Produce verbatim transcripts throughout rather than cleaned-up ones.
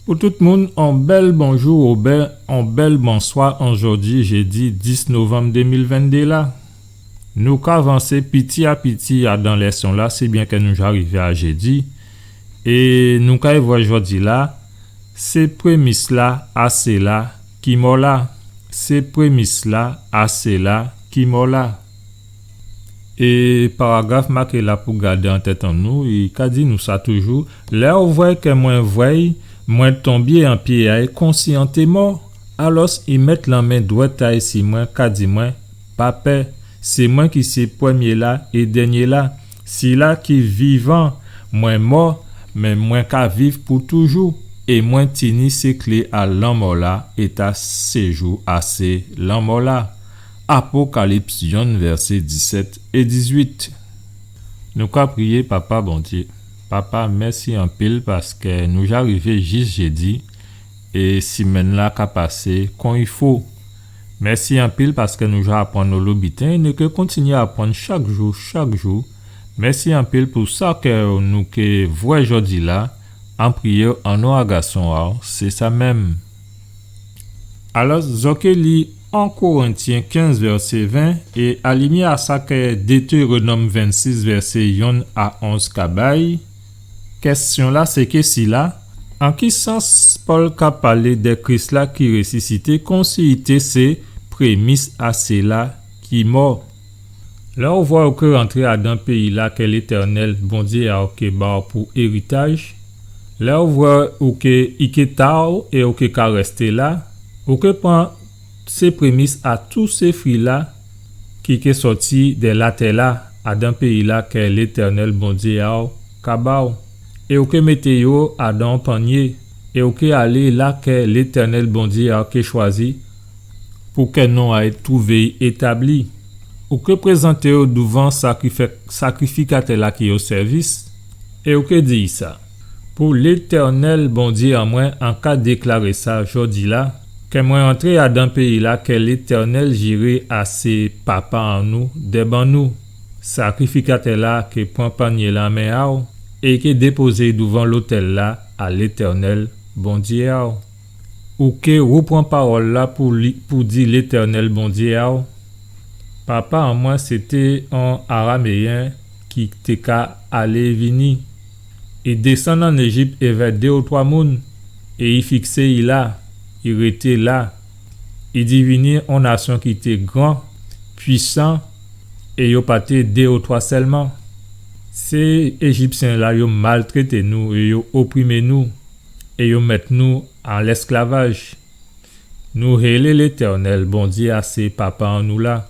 Pou tout moun, on bèl bonjou oubyen on bèl bonswa an jòdi jédi dis novanm dé mil venndé la. Nou ka vansé piti a piti adan lèson-la, sibyen kè nou ja rivé a jédi. É nou kay vwè jòdi-la, sé prémis-la a séla ki mò la. Sé prémis-la a séla ki mò la. É paragraf maké la pou gadé an tèt an nou, i ka di nou sa toujou, lè ou vwè kè mwen vwè'y, mwen tonbé an pyé a'y konsi an té mò. Alòs, i mèt lanmen dwèt a'y si mwen, ka di mwen, pa pè, sé mwen ki sé prèmyé-la é dènyé-la, sila ki vivan, mwen mò, mé mwen ka viv pou toujou, é mwen tini sé klé a lanmò-la é ta séjou a sé lanmò-la. Apokalips yonn, vèsé disèt é dizuit. Nou ka priyé, Papa Bondyé. Papa, mèsi anpil paskè nou ja rivé jis jédi é simenn-la ka pasé kon i fo. Mèsi anpil paskè nou ja aprann onlo biten é nou ké kontinyé aprann chak jou, chak jou. Mèsi anpil pou sa kè nou ké vwè jòdi-la, an priyé an non a Gason a'w, sé sa menm. Alò, zò ké li en Korentyen kenz vèsé ven, é a limyè a sa kè Détéwonòm vennsis vèsé yonn a onz ka bay, kèsyon-la sé ké sila, an ki sans Pòl ka palé dè Kris-la ki résisité konsi i té sé prémis a séla ki mò? Lè ou vwè ou ké rantré adan péyi-la kè Létènèl Bondyé a'w ké ba'w pou éritaj, lè ou vwè ou ké i ké ta'w é ou ké ka rèsté la, ou ké pran sé prémis a tout sé fwi-la ki ké sòti dè latè-la, adan péyi-la kè Létènèl Bondyé a'w ka ba'w. É ou ké mété yo adan on pannyé, é ou ké alé la kè Létènèl Bondyé a'w ké chwazi, pou kè non a'y twouvé établi. Ou ké prézanté yo douvan sakrifè-, sakrifikatè-la ki o sèvis, é ou ké di sa. Pou Létènèl Bondyé an mwen, an ka déklaré sa jòdi-la, kè mwen antré adan péyi-la kè Létènèl jiré a sé papa an nou dè ban nou. Sakrifikatè-la ké pran pannyé-la an men a'w, é ké dépozé'y douvan lotèl-la a Létènèl Bondyé a'w. Ou ké woupran pawòl-la pou li, pou di Létènèl Bondyé a'w. Papa an mwen sété on Araméyen ki té ka alé vini. I désann an Éjip évè dé ou twa moun, é i fiksé i la, i rété la. I divini on nasyon ki té gran, pwisan, é yo pa té dé ou twa sèlman. Sé Éjipsyen-la yo maltrété nou é yo oprimé nou, é yo mèt nou an lèsklavaj. Nou hélé Létènèl, Bondyé a sé papa an nou la.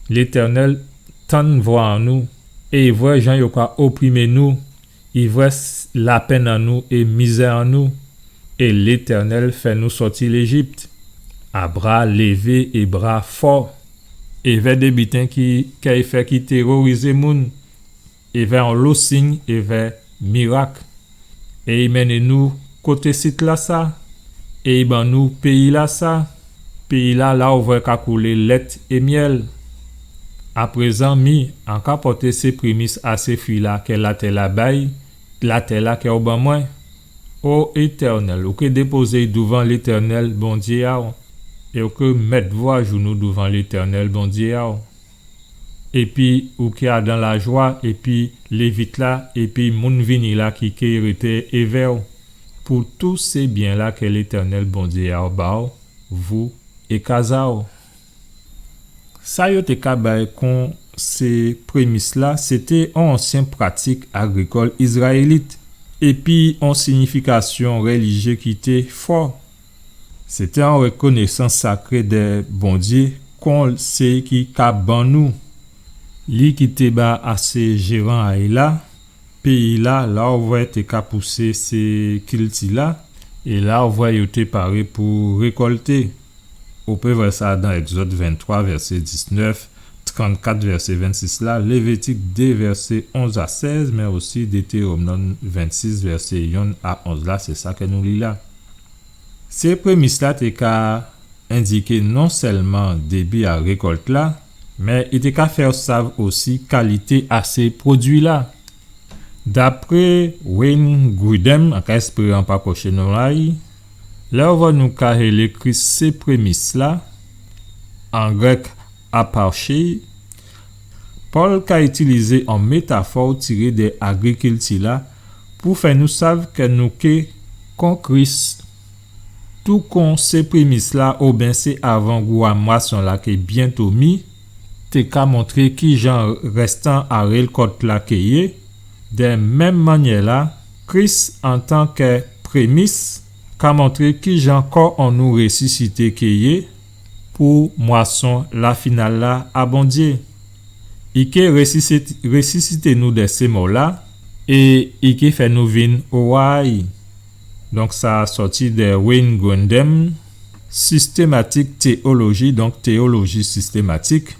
Létènèl tann vwa an nou, é i vwè jan yo ka oprimé nou, i vwè s-, lapenn an nou é mizè an nou. É Létènèl fè nou sòti Léjip, a bra lévé é bra fò. Évè dé biten ki, kè i fè ki téworizé moun, évè onlo sign, évè mirak. É i mennen nou koté sit-lasa, é i ban nou péyi-lasa, péyi-la la ou vwè ka koulé lèt é myèl. Aprézan, mi, an ka pòté sé prémis a sé fwi-la kè latè-la bay, latè-la kè ou ban mwen. O Étènèl, ou ké dépozé'y douvan Létènèl, Bondyé a'w, é ou ké mèt vou ajounou douvan Létènèl, Bondyé a'w. Épi ou ké adan lajwa, épi Lévit-la, épi moun vini la ki ké rété évè'w, pou tout sé byen-la kè Létènèl Bondyé a'w ba'w, vou é kaz a'w. Sa yo té ka bay kon sé prémis-la, sété on ansyen pratik agrikòl izrayélit, épi on signifikasyon rélijyé ki té fò. Sété on rèkonésans sakré dè Bondyé kon sé ki ka ban nou. Li ki té ba a sé jéran a'y la, péyi-la, la ou vwè té ka pousé sé kilti-la, é la ou vwè yo té paré pou rékòlté. Ou pé vwè sa dan Ègzòd venntwa, vèsé diznèf, trannkat, vèsé vennsis la, Lévitik dé, vèsé onz a sèz, mé osi Détéwonòm vennsis, vèsé yonn a onz la, sé sa kè nou li la. Sé prémis-la té ka endiké non sèlman débi a rékòlt-la, mé i té ka fè sav osi kalité a sé pwodui-la. Dapré Wayne Grudem, an ka èspéré an pa kwoché non a'y, Lè ou vwè nou ka rélé Kris sé prémis-la, an grèk, aparché, Pòl ka itilizé on métafò tiré dè agrikilti-la pou fè nou sav kè nou ké kon Kris. Tou kon sé prémis-la oben sé avangou a mwason-la ké byento mi, té ka montré kijan rèstan a rèkòlt-la ké yé, dè menm mannyè-la, Kris antan kè prémis ka montré kijan kò an nou résisité ké yé pou mwason-la final-la a Bondyé. I ké résisité, résisité nou dè sé mò-la, é i ké fè nou vin owa a-y. Donk, sa sòti dè Wayne Grudem, Systematic Theology, donk, Téyoloji Sistématik,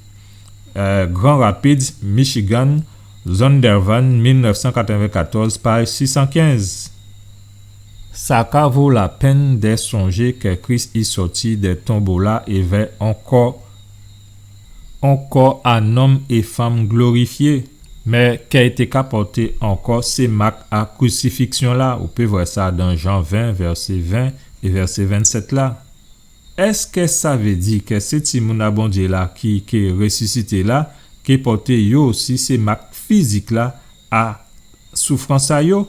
euh, Grand Rapids, Michigan, Zondervan, mil nèf san katrèven-katòz, paj sis san kenz. Sa ka vo lapenn dè sonjé kè Kris i sòti dè tonbo-la évè on kò, on kò a nonm é fanm glorifyé, mé kè i té ka pòté ankò sé mak a krisifiksyon-la. Ou pé vwè sa dan Jan ven, vèsé ven é vèsé vennsèt la. Èskè sa vé di kè sé timoun a Bondyé-la ki ké résisité la ké pòté yo osi sé mak fizik-la a soufrans a yo?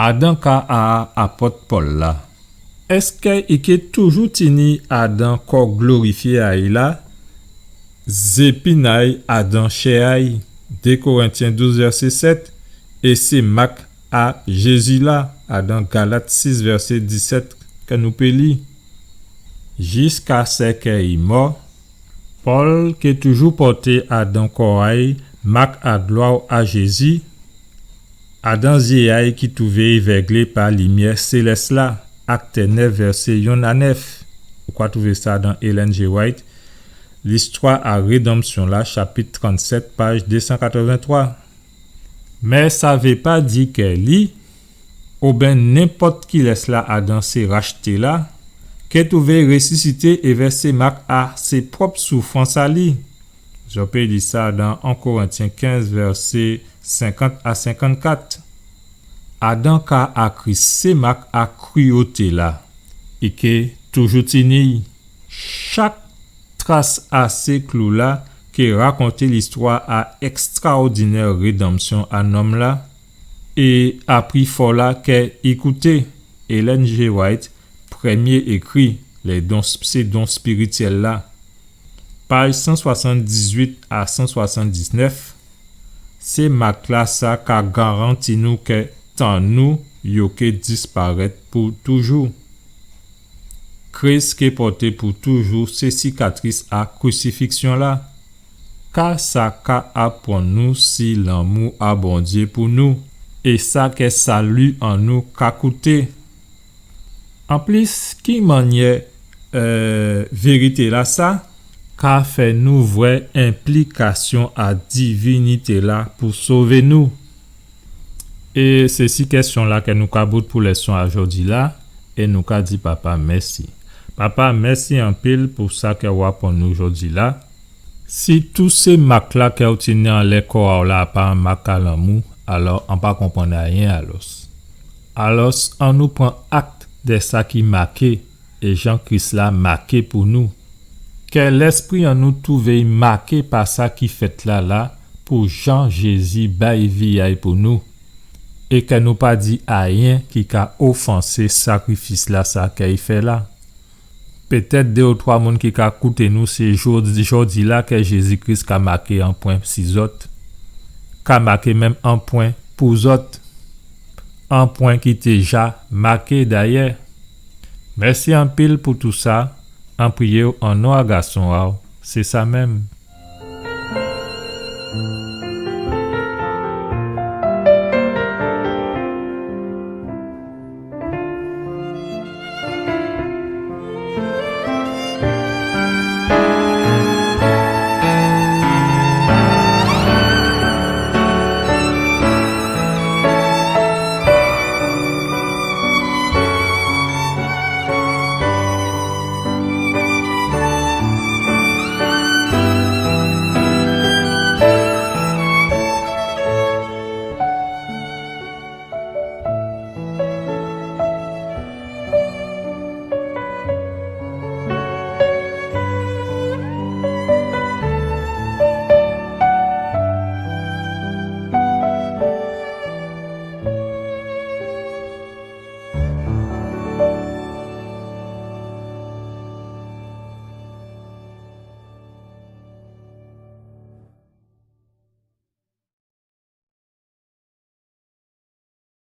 Adan ka a apòt Pòl la, èskè i ké toujou tini adan kò glorifyé a-y la zépin a-y adan chè a-y, dé Korentyen douz vèsé sèt, é sé mak a Jézi la, adan Galat sis vèsé disèt, kè nou pé li. Jiskasèkè i mò, Pòl ké toujou pòté adan kò a-y mak a glwa a Jézi, adan zyé a-y ki twouvé évèglé pa limyè sélès la, Akt nèf, vèsé yonn a nèf. Ou ka twouvé sa dan Ellen G. White, Listwa a rédanmsyon la, chapit trannsèt, paj dé san katrèven-twa. Mé sa vé pa di kè li, oben nenpòt kilès la adan sé rachté la, ké twouvé résisité évè sé mak a sé pwòp soufrans a li. Zò pé li sa dan en Korentyen kenz, vèsé senkant a senkant-kat. Adan ka a Kris, sé mak a kriyoté la, i ké toujou tini. Chak tras a sé klou la ké rakonté listwa a èkstraòdinè rédanmsyon a nonm la, é a pri fò la kè i kouté. Ellen G. White, Prèmyé ékri, lé don, sé don spirityèl la. Paj san swasanndizwit a san swasanndisnèf, sé mak la sa ka garanti nou kè tan nou yo ké disparèt pou toujou. Kris ké pòté pou toujou sé sikatris a krisifiksyon la. Ka sa ka aprann nou si lanmou a Bondyé pou nou, é sa kè sali an nou ka kouté? Anplis, ki mannyè, euh, vérité la sa ka fè nou vwè enplikasyon a divinité la pou sové nou? É sé si kèsyon la kè nou ka bout pou lèson a jòdi la, é nou ka di Papa mèsi. Papa, mèsi anpil pou sa kè ou aprann nou jòdi la. Si tout sé mak la kè ou tini anlè kò a'w la pa on mak a lanmou, alò an pa konprann ayen alòs. Alòs, annou pran akt dè sa ki maké é jan Kris la maké pou nou. Kè lèspri an nou twouvé maké pa sa ki fèt la la, pou jan Jézi bay vi a'y pou nou. É kè nou pa di ayen ki ka ofansé sakrifis la sa kè i fè la. Pétèt dé ou twa moun ki ka kouté nou sé jòdi, jòdi la kè Jézi Kris ka maké on pwen si zòt, ka maké menm on pwen pou zòt, on pwen ki té ja maké dayè. Mèsi anpil pou tou sa, an priyé'w an non a Gason a'w, sé sa menm.